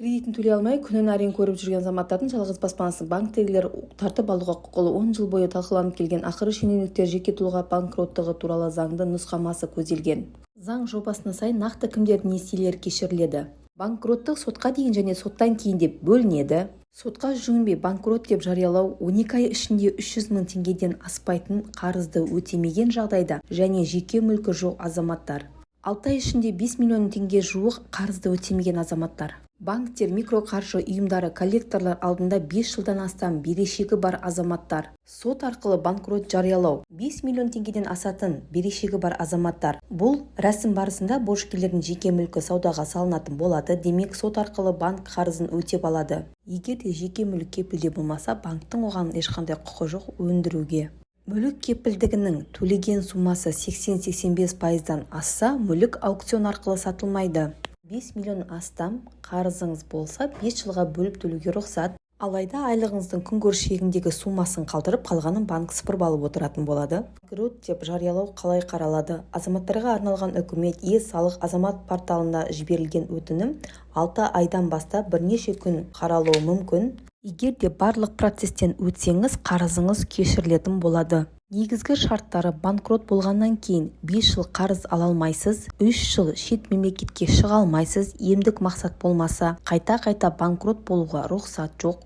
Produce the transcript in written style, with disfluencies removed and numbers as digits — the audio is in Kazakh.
Кредитін төлей алмай, күнін әрең көріп жүрген азаматтардың жалғыз баспанасын банктегілер тартып алуға құқылы. 10 жыл бойы талқыланып келген, ақыры шенеуніктер жеке тұлға банкроттығы туралы заңды нұсқамасы көзделген. Заң жобасына сай, нақты кімдердің несиелері кешіріледі? Банкроттық сотқа дейін және соттан кейін деп бөлінеді. Сотқа жүгінбей банкрот деп жариялау 12 ай ішінде 300 мың теңгеден аспайтын қарызды өтемеген жағдайда және жеке мүлкі жоқ азаматтар. 6 ай ішінде 5 миллион теңге жуық қарызды өтемеген азаматтар. Банктер, микроқаржы ұйымдары, коллекторлар алдында 5 жылдан астам берешегі бар азаматтар. Сот арқылы банкрот жариялау 5 миллион теңгеден асатын берешегі бар азаматтар. Бұл рәсім барысында борышкерлердің жеке мүлкі саудаға салынатын болады. Демек, сот арқылы банк қарызын өтеп алады. Егер де жеке мүлік кепілде болмаса, банктің оған ешқандай құқы жоқ өндіруге. Мүлік кепілдігінің төлеген суммасы 80-85 пайыздан асса, мүлік аукцион арқылы сатылмайды. 5 миллион астам қарызыңыз болса, 5 жылға бөліп төлеуге рұқсат. Алайда айлығыңыздың күнкөріс шегіндегі суммасын қалдырып, қалғанын банк сыпырып алып отыратын болады. Банкрот деп жариялау қалай қаралады? Азаматтарға арналған үкімет, е-салық, азамат порталына жіберілген өтінім 6 айдан бастап бірнеше күн қаралуы мүмкін. Егер де барлық процесстен өтсеңіз, қарызыңыз кешірілетін болады. Негізгі шарттары: банкрот болғаннан кейін 5 жыл қарыз ала алмайсыз, 3 жыл шет мемлекетке шыға алмайсыз, емдік мақсат болмаса, қайта-қайта банкрот болуға рұқсат жоқ.